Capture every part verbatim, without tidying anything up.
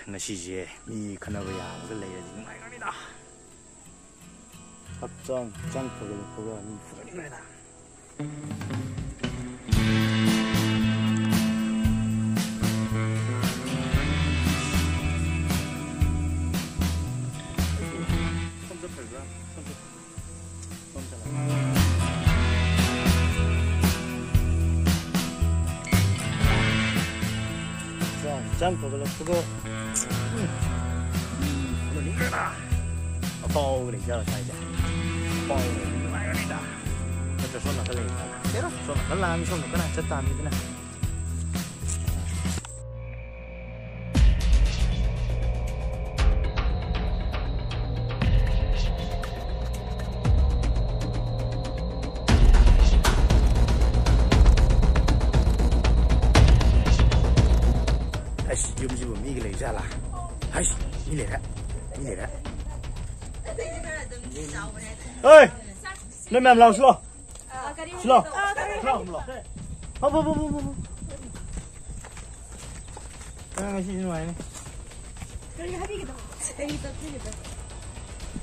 ꯉꯁꯤꯁꯦ ꯃꯤ ꯈꯟꯅꯕ ꯌꯥꯕꯒ ꯂꯩꯔꯗꯤ ꯅꯨꯡꯉꯥꯏꯒꯅꯤꯗ꯫ ꯍꯛꯆꯥꯡ ꯍꯛꯆꯥꯡ ꯐꯒꯠꯂꯛꯄꯒ ꯃꯤ ꯐꯒꯠꯅꯤꯡꯉꯥꯏꯗ꯫ ꯁꯣꯝ ꯆꯠꯈ꯭ꯔꯁꯤꯔꯥ? ꯁꯣꯝ ꯆꯠꯈ꯭ꯔꯁꯤꯔꯥ? ꯁꯣꯝ ꯆꯠꯂꯒ꯫ ꯍꯛꯆꯥꯡ ꯍꯛꯆꯥꯡ ꯐꯒꯠꯂꯛꯄꯒ꯫ ꯎꯝ꯫ ꯎꯝ, ꯐꯒꯠꯅꯤꯡꯈ꯭ꯔꯦꯗ꯫ ꯑꯐꯥꯎꯕ ꯂꯩꯖꯔ ꯁ꯭ꯋꯥꯏꯗ꯫ ꯑꯐꯥꯎꯕ ꯂꯩꯕ ꯅꯨꯡꯉꯥꯏꯔꯅꯤꯗ꯫ ꯅꯠꯇ꯭ꯔ ꯁꯣꯝ ꯅꯥꯀꯟ ꯂꯩꯔꯤꯀꯥꯟꯗ꯫ ꯁꯣꯝ ꯅꯥꯀꯟ ꯂꯥꯛꯑꯅꯤ, ꯁꯣꯝ ꯅꯥꯀꯟ ꯍꯥꯏꯅ ꯆꯠ ꯇꯥꯕꯅꯤꯗꯅ꯫ ꯑꯁ, ꯌꯨꯝꯁꯤꯕꯨ ꯃꯤꯒ ꯂꯩꯖꯥꯠꯂꯥ? ꯍꯩꯁ, ꯃꯤ ꯂꯩꯔꯦ, ꯃꯤ ꯂꯩꯔꯦ꯫ ꯍꯣꯏ, ꯅꯣꯏ ꯃꯌꯥꯝ ꯂꯥꯎ, ꯁꯤꯂꯣ꯫ ꯁꯤꯂꯣ꯫ ꯁꯤꯂꯣ, ꯁꯤꯂꯣ꯫ ꯍꯣ, ꯍꯣ, ꯍꯣ, ꯍꯣ, ꯍꯣ꯫ ꯑ, ꯉꯁꯤꯗꯤ ꯅꯨꯡꯉꯥꯏꯅꯤ꯫ ꯀꯔꯤ ꯍꯥꯏꯕꯤꯒꯗꯕ? ꯀꯔꯤ ꯇꯥꯛꯄꯤꯒꯗꯕ?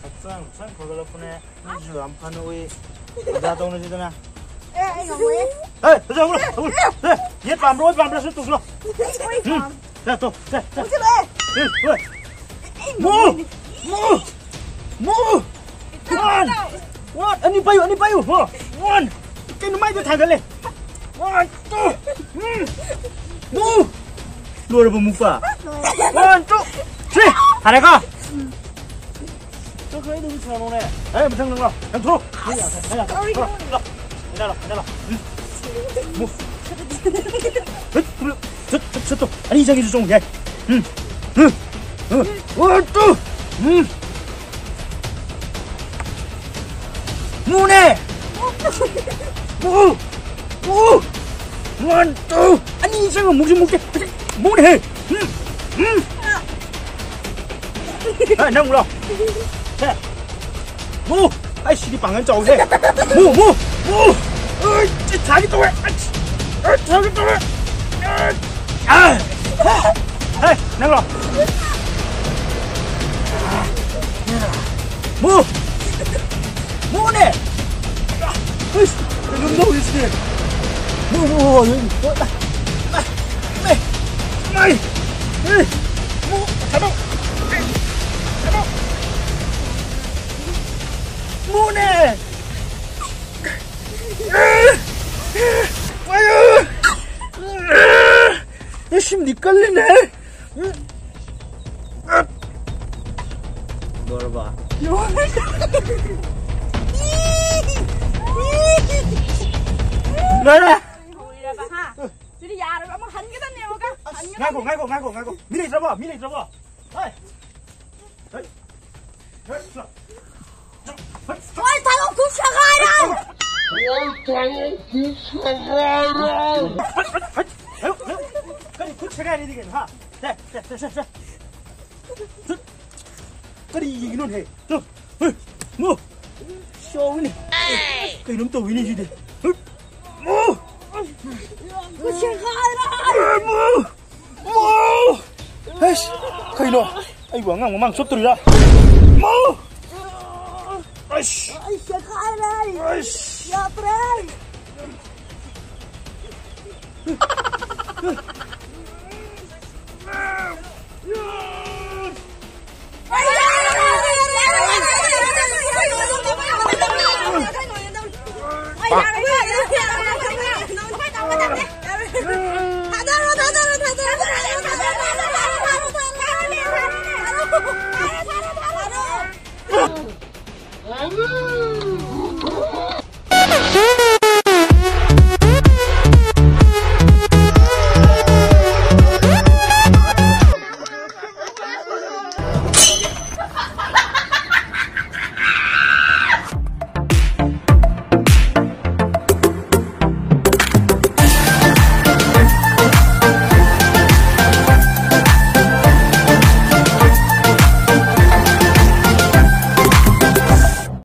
ꯍꯛꯆꯥꯡ, ꯍꯛꯆꯥꯡ ꯐꯒꯠꯂꯛꯄꯅꯦ꯫ ꯅꯣꯏꯁꯨ ꯌꯥꯝ ꯐꯅ ꯎꯏ꯫ ꯑꯣꯖꯥ ꯇꯧꯅꯁꯤꯗꯅ꯫ ꯑꯦ, ꯑꯩ ꯉꯝꯃꯣꯏꯌꯦ꯫ ꯑꯦ, ꯑꯣꯖꯥ, ꯎꯔꯣ, ꯎꯔꯣ꯫ ꯑꯦ, ꯌꯦꯠ ꯄꯥꯝꯕ꯭ꯔꯣ, ꯑꯣꯏ ꯄꯥꯝꯕ꯭ꯔꯣ? ꯁꯤ ꯇꯧꯁꯤꯜꯂꯣ꯫ ꯑꯩ ꯎꯝ꯫ ꯄꯥꯝ-, ꯁꯦ, ꯇꯣ, ꯁꯦ, ꯁꯦ꯫ ꯎꯁꯤꯜꯂꯛꯑꯦ꯫ ꯑꯦ, ꯍꯣꯏ꯫ ꯑꯩ ꯃꯨ! ꯉꯝꯃꯣꯏꯅꯦ꯫ ꯃꯨ! ꯃꯨ! ꯏꯇꯥꯎ, ꯋꯥꯟ! ꯏꯇꯥꯎ꯫ ꯋꯥꯟ! ꯑꯅꯤ ꯄꯥꯏꯌꯨ, ꯑꯅꯤ ꯄꯥꯏꯌꯨ! ꯍꯣ! ꯋꯥꯟ! ꯀꯩꯅꯣ ꯃꯥꯏꯗ ꯊꯥꯡꯒꯠꯂꯦ? One, two! ꯎꯝ! ꯃꯨ! ꯂꯣꯏꯔꯕ ꯃꯨꯛꯄ? ꯂꯣꯏꯔꯦ꯫ One, two! ꯊ꯭ꯔꯤ! ꯍꯥꯏꯔꯦꯀꯣ? ꯎꯝ꯫ ꯆꯠꯈ꯭ꯔꯦ, ꯑꯩ ꯑꯗꯨꯝ ꯁꯥꯟꯅꯧꯅꯦ꯫ ꯑꯦ, ꯃꯊꯪ ꯅꯪ ꯂꯥꯛ꯫ ꯅꯪ ꯊꯣꯛꯂꯛꯑꯣ꯫ ꯅꯪ ꯌꯥꯗ꯭ꯔꯦ, ꯅꯪ ꯌꯥꯗ꯭ꯔꯦ꯫ ꯊꯣꯛꯂꯛꯑꯣ, ꯊꯣꯛꯂꯛꯑꯣ꯫ ꯍꯦꯟꯖꯜꯂꯣ, ꯍꯦꯟꯖꯜꯂꯣ꯫ ꯎꯝ꯫ ꯃꯨ꯫ ꯆꯠ, ꯆꯠ, ꯆꯠ, ꯆꯠ꯫ ꯑꯅꯤ ꯆꯪꯉꯤꯁꯨ ꯆꯣꯡ ꯌꯥꯏ꯫ Um. Um. Um. One, two. Um. ꯃꯨꯅꯦ꯫ ꯃꯨ꯫ ꯃꯨ꯫ One, two. ꯑꯅꯤ ꯆꯪꯉ ꯃꯨꯛꯁꯤ ꯃꯨꯛꯇꯦ꯫ ꯃꯨꯅꯦꯍꯦ꯫ ꯎꯝ꯫ ꯎꯝ꯫ ꯍꯦ, ꯅꯪ ꯂꯥꯎ꯫ ꯍꯦ꯫ ꯃꯨ꯫ ꯑꯩ ꯁꯤꯗꯤ ꯄꯥꯡꯒꯜ ꯆꯥꯎꯁꯦ꯫ ꯃꯨ, ꯃꯨ, ꯃꯨ꯫ ꯑꯩ ꯁꯤ ꯊꯥꯒꯦ ꯇꯧꯋꯦ꯫ ꯑꯩ, ꯑꯩ ꯊꯥꯒꯦ ꯇꯧꯋꯦ꯫ ꯑꯩ, ꯑꯥ꯫ ꯍꯦ, ꯅꯪꯂꯣ? ꯃꯨ! ꯃꯨꯅꯦ! ꯏꯁ, ꯀꯩꯅꯣꯝ ꯇꯧꯔꯤꯁꯤꯗꯤ꯫ ꯃꯨ, ꯃꯨ, ꯃꯨ, ꯃꯨ, ꯃꯨ, ꯃꯨ, ꯃꯨ, ꯃꯨ, ꯃꯨ, ꯃꯨ, ꯃꯨ, ꯃꯨ, ꯃꯨ, ꯃꯨ, ꯃꯨ, ꯃꯨꯅꯦ! ꯑꯦ! ꯁꯤꯃꯗꯤ ꯀꯜꯂꯤꯅꯦ! ꯂꯣꯏꯔꯕ? ꯂꯣꯏꯔꯦ! ꯂꯣꯏꯔꯕ, ꯍꯥ? ꯁꯤꯗꯤ ꯌꯥꯔꯣꯏꯕ, ꯑꯃꯨꯛ ꯍꯟꯒꯗꯕꯅꯦ, ꯑꯃꯨꯛꯀ꯫ ꯍꯟꯒꯗꯕꯅꯦ꯫ ꯉꯥꯏꯈꯣ, ꯉꯥꯏꯈꯣ, ꯉꯥꯏꯈꯣ, ꯉꯥꯏꯈꯣ꯫ ꯃꯤ ꯂꯩꯇ꯭ꯔꯕꯣ? ꯃꯤ ꯂꯩꯇ꯭ꯔꯕꯣ? ꯍꯣꯏ꯫ ꯍꯣꯏ꯫ ꯍꯣꯏ, ꯊꯥꯗꯣꯛ, ꯈꯨꯠ ꯁꯦꯒꯥꯏꯔꯦ! ꯍꯣꯏ, ꯊꯥꯗꯣꯛ, ꯈꯨꯠ ꯁꯦꯒꯥꯏꯔꯦ! ꯍꯣꯏ, ꯍꯣꯏ, ꯍꯣꯏ꯫ ꯀꯔꯤ ꯈꯨꯠ ꯁꯦꯒꯥꯏꯔꯦꯗꯤ ꯀꯩꯅꯣ, ꯍꯥ? ꯁꯦ, ꯁꯦ, ꯁꯦ, ꯁꯦ, ꯁꯦ꯫ ꯀꯔꯤ ꯌꯦꯡꯉꯤꯅꯣꯅꯦ? ꯇꯨ, ꯍꯣꯏ, ꯃꯨ꯫ ꯁꯥꯎꯏꯅꯦ꯫ ꯀꯩꯅꯣꯝ ꯇꯧꯏꯅꯦ ꯁꯤꯗꯤ꯫ ꯍꯨꯠ! ꯃꯨ! ꯃꯨ! ꯃꯨ! ꯍꯩꯁ! ꯀꯩꯅꯣ? ꯑꯩꯕꯨ ꯑꯉꯥꯡ ꯃꯃꯥꯡ ꯆꯣꯞꯇꯣꯔꯤꯔꯥ? ꯃꯨ! ꯑꯩꯁ! ꯑꯩ ꯁꯦꯒꯥꯏꯔꯦ! ꯑꯩꯁ! ꯌꯥꯗ꯭ꯔꯦ!